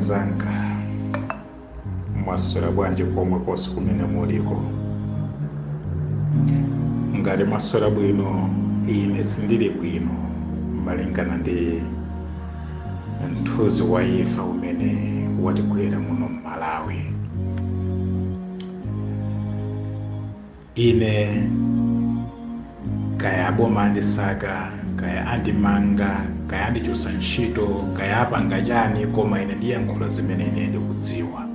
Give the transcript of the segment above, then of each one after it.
Anzanga, mwaswera bwanji komwe konse kumene muliko? Ngati mwaswera bwino, ine sindili bwino malingana ndi mthunzi wa imfa umene watigwera muno m'Malawi. Ine kaya aboma andisaka, kaya andimanga, kaya andichotsa ntchito, kaya apanga chani, koma ine ndiyankhula zimene ine ndikudziwa,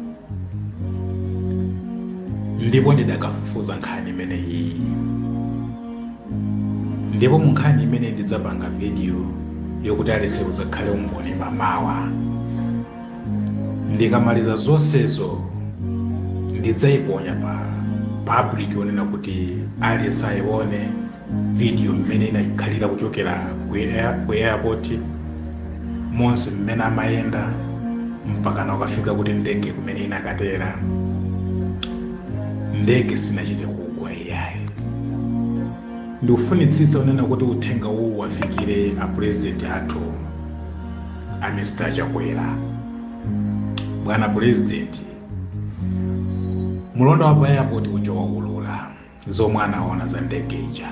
ndipo ndidakafufuza nkhani imeneyi. Ndipo mu nkhani imene ndidzapanga video yokuti aliyense uzakhale umboni pamawa. Ndikamaliza zonsezo, ndidzayiponya pa public yonena kuti aliyense ayione video mmene inakhalira kuchokera ku airport, monse mmene amayenda mpaka nakafika kuti ndege kumene inakatera. Ndege sinachite kugwa iyayi. Ndikufunitsitsa kunena kuti uthenga uwu wafikire a President athu, a Mr Chakwera. Bwana President, mulonda wa pa airport uja waulula zomwe anaona za ndege ija.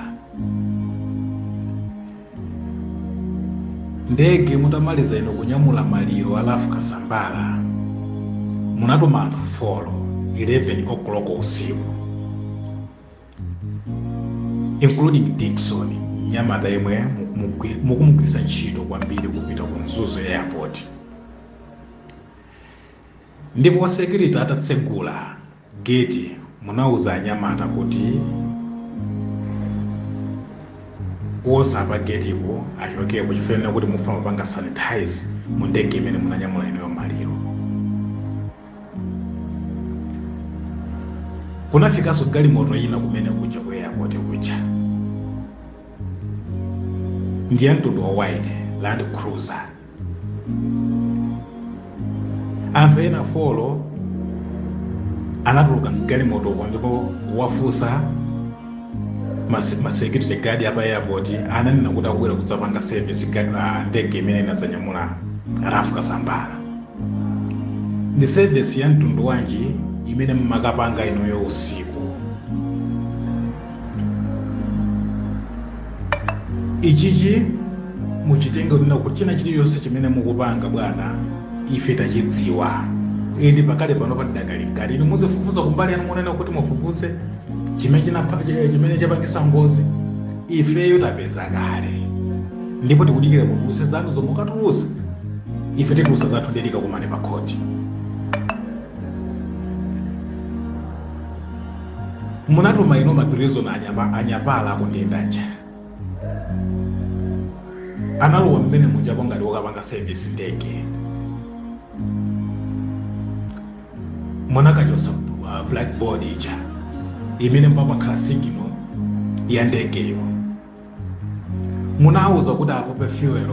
Ndege mutamaliza ino kunyamula maliro a Ralph Kasambara, munatuma anthu 4 11 o'clock usiku, including Dickson, mnyamata yemwe mukumugwiritsa ntchito kwambiri kupita ku Mzuzu Airport. Ndipo security atatsegula gate, munauza anyamata kuti onse apa gate-po achokepo, chifukwa kuti mufuna kupanga sanitize mu ndege imene munanyamula inuyo maliro. Kunafikanso galimoto ina kumene kuja ku airport kuja, ndiye mtundu wa white Land Cruiser. Anthu ena 4 anatuluka mgalimotoko, ndipo kuwafunsa ma security guard apa airport, ananena kuti akubwera kudzapanga service ndege imene inadzanyamula Ralph Kasambara. Ndi service ya mtundu wanji imene mmakapanga inuyo usiku? Ichichi muchitenge kunena kuti china chiliyonse chimene mukupanga, bwana, ife tachidziwa. Eni pakale pano patidakali mkati, inu muzifufuza kumbali yanu, munena kuti mufufuze chimene chimene chapangisa ngozi. Ifeyo tapeza kale, ndipo tikudikira mutuluse zanu zomwe mukatulusa, ife titulusa zathu, ndiye tikakumane pa khoti. Munatuma ino ma prisoner anyapala akundendanja, analowa mmene mujapo ngati wakapanga service ndege. Munakachosa blackboard ija imene pamakhala signal ya ndegeyo. Munawuza kuti apope fuel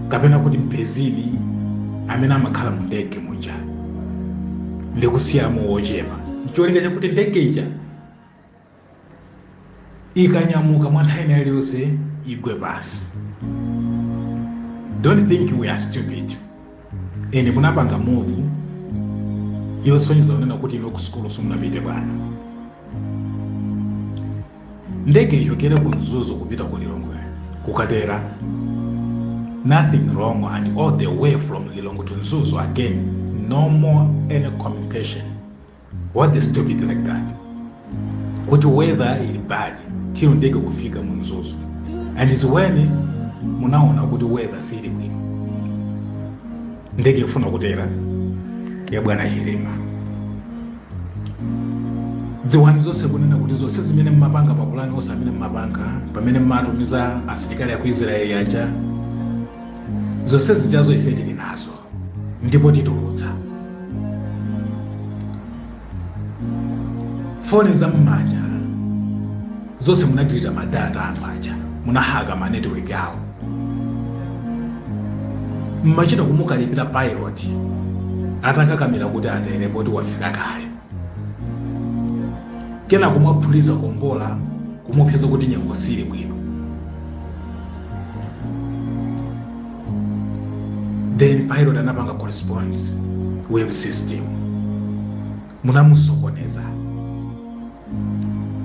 kapena kuti benzini amene amakhala mu ndege muja ndikusiyamo wochepa, cholinga chakuti ndege ija ikanyamuka mwa nthawi ina iliyonse igwe pasi. Don't think we are stupid. And munapanga move yosonyeza kunena kuti ino kusukulu simunapite, bwana. Ndege ichokere ku Mzuzu kupita ku Lilongwe, kukatera nothing wrong, and all the way from Lilongwe to Mzuzu again, no more any communication. What the stupid like that, kuti weather ili bad till ndege kufika mu Mzuzu, and is when munaona kuti weather sili bwino, ndege ifuna kutera ya bwana Chilima. Dziwani zonse kunena kuti zonse zimene mmapanga, mapulani onse amene mmapanga pamene mmatumiza asilikali aku Israeli aja, zonse zijazo ife tili nazo ndipo titulutsa. Foni za mmanja zonse munadelete ma data anthu aja, munahaka ma network awo, mmachita kumukalipira pilot atakakamira kuti atere poti wafika kale. Kenako mwaphulisa kombola kumupeza kuti nyengo sili bwino. Then pilot anapanga corresponds wave system, munamusokoneza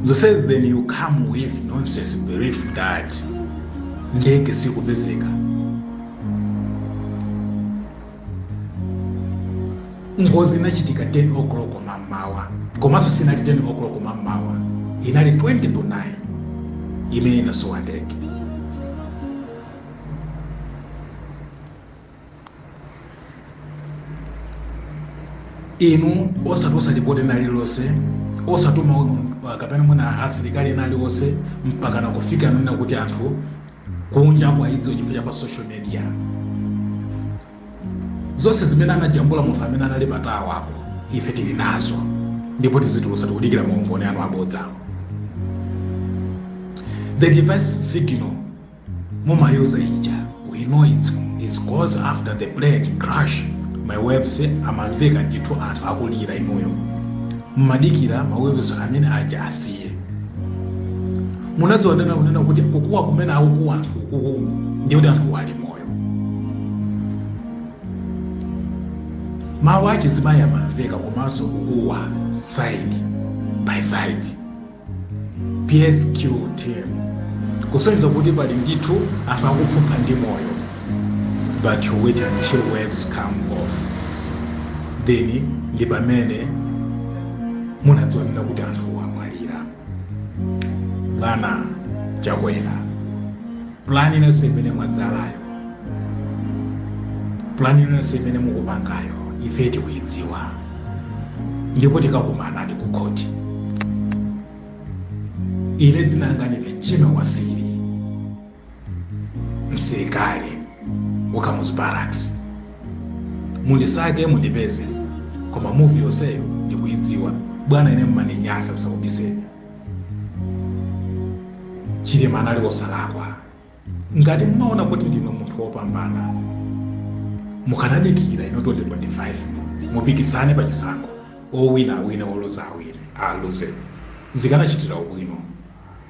zonse. Then you come with nonsense belief that ndege sikupezeka. Ngozi inachitika 10 o'clock mammawa, komanso sinali 10 o'clock mammawa, inali 20 to 9 imene inasowa ndege. Inu osatulutsa ripoti ina lililonse, osatuma kapena mwina asilikali ena aliwonse, mpaka nakufika nena kuti anthu kunja kwa idzo chifukwa cha pa social media. Zonse zimene anajambula munthu amene anali pa tower apo, ife tili nazo ndipo tizitulutsa. Tikudikira maumboni anu abodzawo. The device signal mumayuza ija, we know it's cause after the plane crash, ma waves amamveka ndithu anthu akulira. Inuyo mmadikira ma waves amene aja asiye. Munadziwa nena kunena kuti kukuwa kumene akukuwa anthu ukuku ndiye kuti anthu ali moyo. Mawu achizimayi amamveka komanso kukuwa side by side, PSQ team, kusonyeza kuti pali ndithu anthu akuphupha ndi moyo. But you wait until waves come off, then ndi pamene munadziwa nena kuti anthu amwalira. Bwana Chakwera, plan iliyonse imene mwadzalayo, plan iliyonse imene mukupangayo, ife tikuyidziwa ndipo tikakumanani ku khoti. Ine dzina langa ndine Jimmy Wasili, msilikali wa Kamuzu Barracks. Mundisake, mundipeze, koma movie yonseyo ndikuyidziwa. Bwana, ine mmaninyasa, zisakubiseni. Chilima anali wosalakwa. Ngati mmaona kuti ndinu munthu wopambana, mukanadikira ino 2025 mupikisane pa chisankho, owina awine, oluza awine aluze, zikanachitira ubwino.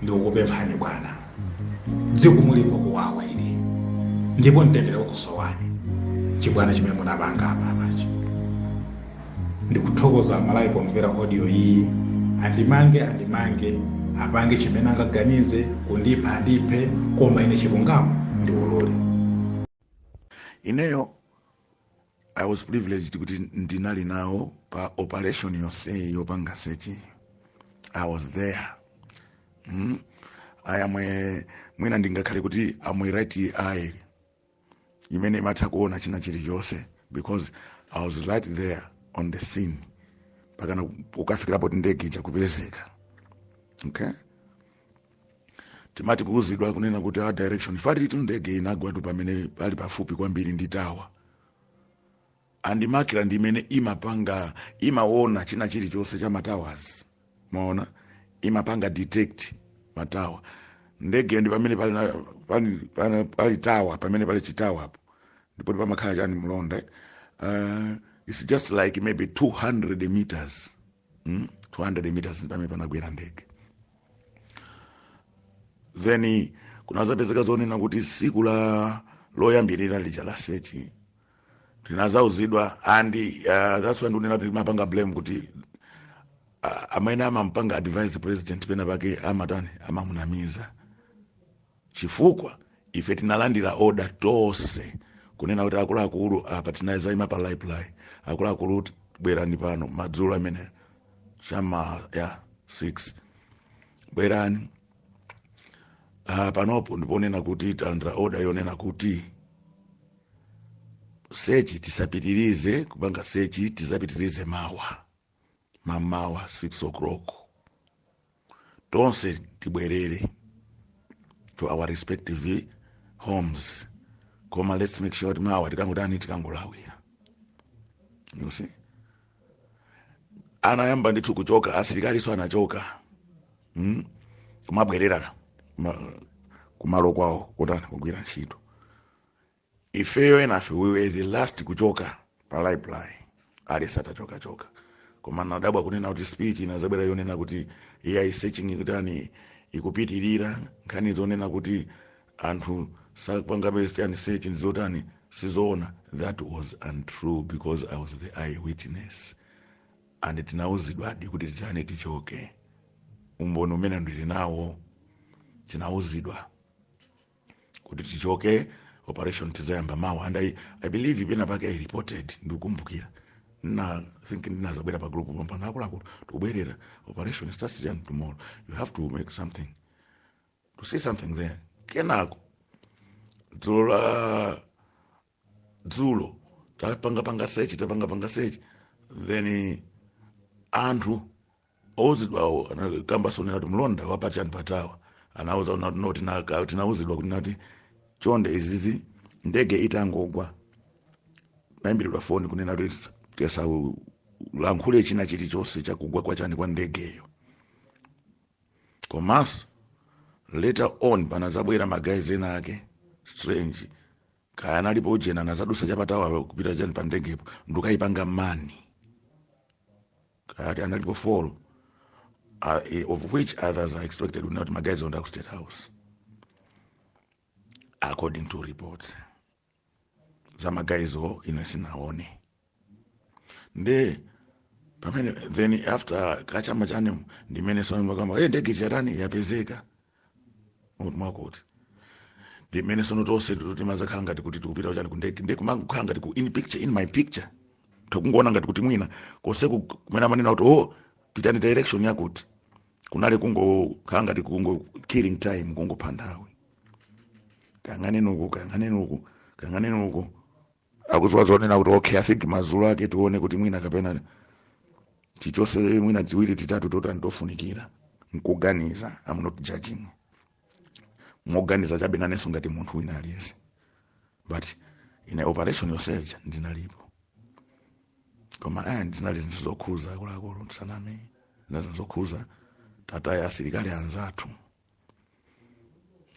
Ndikukupemphani bwana, dziko mulimva kuwawa ili ndipo mtendere ukusowani. Chibwana chimene munapanga apa apachi. Ndikuthokoza Malawi pomvera audio iyi. Andimange, andimange, apange chimene angaganize, kundipha andiphe, koma ine chilungamo ndiwulule. Ineyo I was privileged kuti ndinali nawo pa operation yonseyi yopanga search. I was there. Ayamwe mwina ndingakhale kuti amwe right eye imene imatha kuona china chilichonse, because I was right there on the scene pakana ukafikirapo kuti ndege ija kupezeka. Okay, timati kuuzidwa kunena kuti a direction fati tu ndege inagwa tu pamene pali pafupi kwambiri ndi tower, and MACRA ndi imene imapanga, imaona china chilichonse cha ma towers. Maona, imapanga detect ma tower. Ndege ndi pamene pali, pali tower, pamene pali chi tower apo, ndipo pamakhala chani, mlonda. It's just like maybe 200 meters, 200 meters pamene panagwera ndege. Then kunazapezeka zonena kuti siku la loyambirira lija la search tinazauzidwa, and that's why ndikunena kuti timapanga blame kuti amene amampanga advise president pena pake amatani, amamunamiza, chifukwa ife tinalandira order tonse kunena kuti akuluakulu, apa tinazayima pa Raiply, akuluakulu bwerani pano madzulo amene chama ya 6, bwerani panopo. Ndiponena kuti talandira order yonena kuti search tisapitirize kupanga search, tizapitirize mawa mamawa 6 o'clock, tonse tibwerere to our respective homes, koma let's make sure kuti mawa tikangotani, tikangolawira. You see, anayamba ndithu kuchoka, asilikaliso anachoka, Kumabwerera kumalo kwawo kotani, kugwira ntchito. Ifeyo enafe, we were the last kuchoka pa Raiply, alesi atachokachoka. Koma nadabwa kunena kuti speech inazabwera yonena kuti iye searching kutani, ikupitirira. Nkhani zonena kuti anthu sapangabe chani, search ndizotani, Sizoona. That was untrue because I was the eyewitness and tinauzidwadi kuti titani? Tichoke. Umboni umene ndili nawo, tinauzidwa kuti tichoke, operation tizayamba mawa. And I believe pena pake I reported, ndikukumbukira na think ndinazabwera pa group pompano, akuluakulu, tikubwerera, operation starts tomorrow, you have to make something, to see something there. Kenako dzulo la dzulo tapangapanga search, tapangapanga search, then anthu ouzidwawo kamba sonera kuti mlonda wapachani pa tower anauza kuti no, tinauzidwa kuti nati chonde izizi, ndege itangogwa nayimbiridwa foni kunena kuti tisalankhule china chilichonse chakugwa kwa chani, kwa ndegeyo. Komanso later on panazabwera ma guys ena ake strange, kaya analipo ujena, anazadusa cha pa tower kupita chani, pa ndegepo, ndikayipanga mani, kaya analipo four, of which others are expected not ma guys on the State House, according to reports za ma guys o ine sinaone. Nde pamene then after kachama chane ndimene sono hey, ndege chatani, yapezeka mwakuti ndimene sono tonse timazakhala ngati kuti tikupita chani, kundege. Nde kumangokhala ngati ku in picture, in my picture, takungoona ngati kuti mwina konseku kumene amanena kuti, "Oh, pitani direction yakuti," kunali kungokhala ngati kungo killing time, kungopha nthawi, kayang'aneni uku, kayang'aneni uku, kayang'aneni uku. Akuziwa zonena kuti okay, I think madzulo ake tione kuti mwina kapena chichonse, mwina tiwiri, titatu totani tofunikira nkuganiza. I'm not judging, moganiza chabe nanenso ngati munthu wina aliyense, but in operation yoseja ndinalipo. Koma aya ndinali zinthu zokhuza akuluakulu, tisaname, ndinali zinthu zokhuza tatayi asilikali anzathu.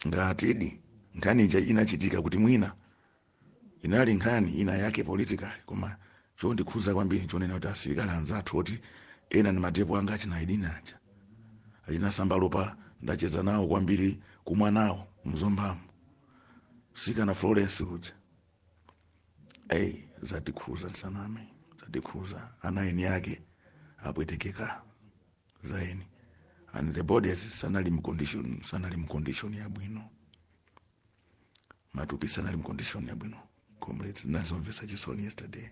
Ngatidi nkhani ija inachitika kuti mwina inali nkhani ina yake politically, koma chondikhuza kwambiri chonena kuti asilikali anzathu oti ena ni matepo anga, achina idina aja, achina Sambalopa, ndacheza nawo kwambiri, kumwa nawo mzombamo, sikana Florence uja, ei, zatikhuza, ndisaname, zatikhuza. Ana eni ake apwetekeka zaeni and the bodies sanali mu condition, sanali mu condition yabwino, matupi sanali mu condition yabwino. Comrades, zinazomvetsa chisoni yesterday.